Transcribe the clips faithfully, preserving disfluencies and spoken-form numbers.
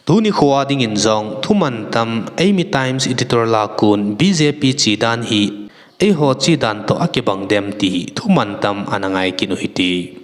Tuni khoa dingin jong thuman tam, Eimi Times editor lakun B J P chedan hi eiho chedan toh akibang dem ti hi thuman tam ana ngai kit u hite.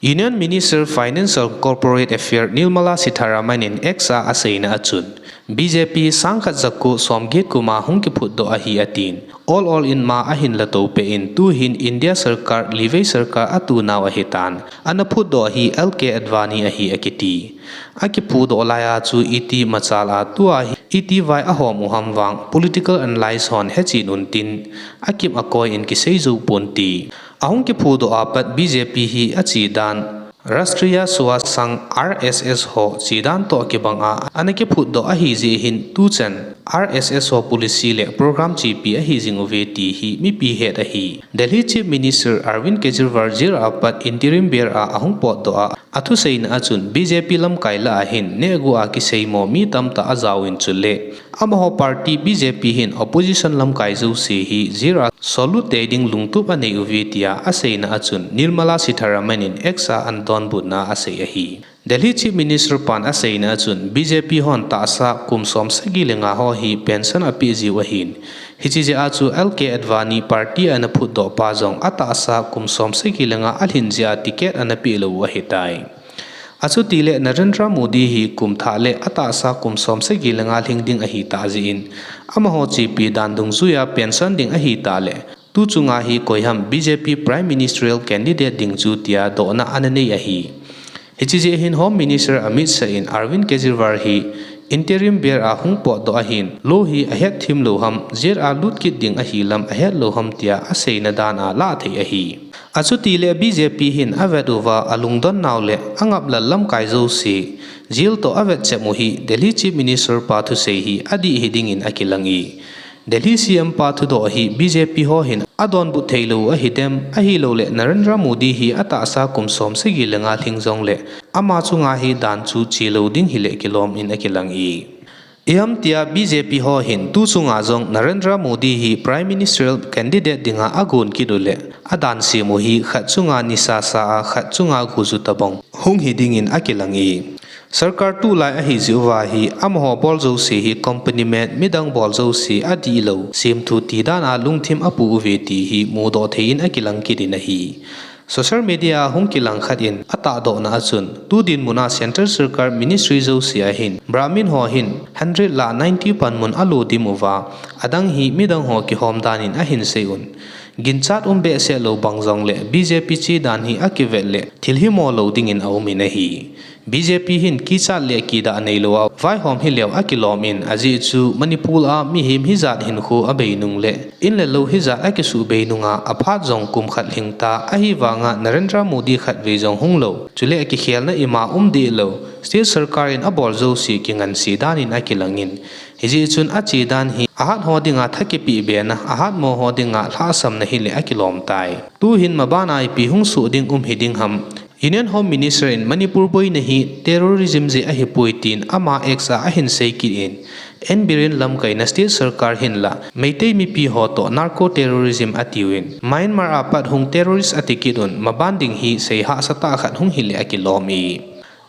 Union Minister Finance and Corporate Affair Nirmala Sitharaman in X a aseina achun, B J P sangkhat jako somget kuma hung kiphutdoh ahi atin, ol ol in ma ahin la toupeh in tuhin India sarkar livei sarkar atunau ahitan, ana phutdoh hi L K Advani ahi akiti. Akiphudoh laiya chu iti machal a tua hi iti vai ahom u ham vang political analyst hon hechen untin, akim akoi in kisei jou ponte. Ahung kiphudoh a pat B J P hi achedan Rashtriya Swachh Sangh, R S S ho chedan toh kibang a ana kiphutdoh ahi jeh hin tuchan R S S ho policy le program chepi ahi jing uve ti hi mipi het ahi. Delhi Chief Minister Arvind Kejriwal jail a pat interim bail a ahung potdoh a, athuseina achun B J P lamkai lah a hin nehgu a kiseimo mi tamtah ajaovin chule amaho party B J P hin opposition lamkai jouse hi jail a sollut tei ding lungtup anei uve tia aseina achun Nirmala Sitharaman in X a ana donbutna asei ahi. Delhi Chief Minister pan aseina achun B J P hon tahsa kum somsagi le nga ho hi pension apeh jiu ahin, hiche jeh a chu L K Advani party ana phutdoh pa jong atahsa kum somsagi le nga alhin jeh a ticket ana peh lou u ahitai. Achutile Narendra Modi hi kum thah le atahsa kum somsagi le nga lhing ding ahitah jeh in, amaho chepi dan dungjuiya pension ding ahitah le, tu chunga hi koiham B J P Prime Ministerial candidate ding chu tia dohna ana nei ahi. Hiche jeh hin Home Minister Amit Shah in Arvind Kejriwal hi interim bail a hung potdoh ahin, lou hi ahetthim lou ham, jail a lut kit ding ahilam ahet lou ham tia aseina dan a lah thei ahi. Achutile B J P hin avet uva alungdon nau le angaplal lamkai jouse jail toh avetchem u hi Delhi Chief Minister pa thusei hi adih hiding in akilang e. Delhi C M pa thudoh hi B J P ho hin adonbut theilou ahidem, ahiloule Narendra Modi hi atahsa kum somsagi le nga lhing jongle ama chunga hi dan chu chelou ding hile kilom in akilang e. Iham tia B J P ho hin tu chunga jong Narendra Modi hi Prime Ministerial candidate dinga agon kit ule, adan sem u hi khat chunga nisa sa a khat chunga guju tabang hung hiding in akilang e. Sarkar tulai ahijeh uva hi amaho bol jouse hi company man midang bol jouse adihlou semthu tidan a lungthim apu uve ti hi mudoh thei in akilang kit in ahi. Social media a hung kilang khat in atahdohna achun, tu dinmun a central sarkar ministry jouse a hin Brahmin ho hin hundred lah ninety panmun alo dim uva, adang hi midang ho kihom dan in ahin sei un. Ginchat um behseh lou bang jongle B J P chedan hi akivet le thil himo lou dingin aum in ahi. B J P hin kichat le kidah neilou a vaihom hileu akilom in, ajeh chu Manipur a mihem hijat hinkho abei nung le in le lou hijat akisuhbei nunga aphat jong kum khat lhingta, ahivanga Narendra Modi khatvei jong hunglou, chule kikhelna ima um dehlou, state sarkar in abol jouse kinganse dan in akilang in, hijeh chun achedan hi ahat ho dinga tha kipeh bena, ahatmo ho dinga lhahsamna hile akilom tai. Tuhin mabana ipi hung soh ding um hiding ham? Union Home Minister in Manipur boina hi terrorism jeh ahipoi tin ama X a ahin sei kit in, N Biren lamkaina state sarkar hinla Meitei mipi ho toh narco terrorism atiuvin, Myanmar a pat hung terrorist ati kit un, maban ding hi sei hahsatah khat hung hile akilom e.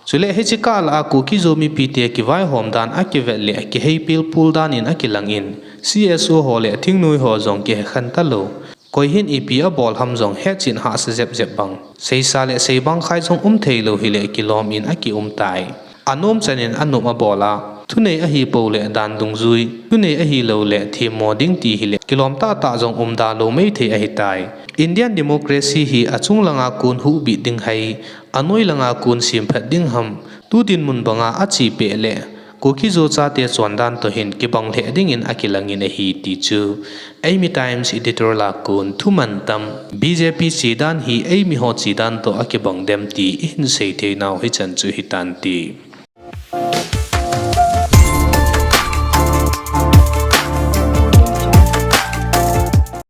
Chule hiche kah lah a Kuki-Zo mipite kivaihom dan akivet le kihei pilpul dan in akilang in, C S O ho le thingnoi ho jong kihekhen talou, koi hin ipi abol ham jong hetchen hahsa jep jep bang, seisa le seibang khai jong um theilou hile kilom in akium tai. Anom chan in anom abol a, thunei ahipou le dan dungjui, thunei ahilou le themmo ding ti hile kilom tahtah jong umda lou maithei ahitai. Indian democracy hi achung langa kon huhbit ding ham, anoi langa kon semphat ding ham, tu dinmun banga achepeh le Kuki-Zo chate chondan toh hin kibang lheh dingin akilang in ahi ti chu Eimi Times editor lakun thuman tam, B J P chedan hi eimiho chedan toh akibang dem ti ihin sei theinau hichan chu hitante.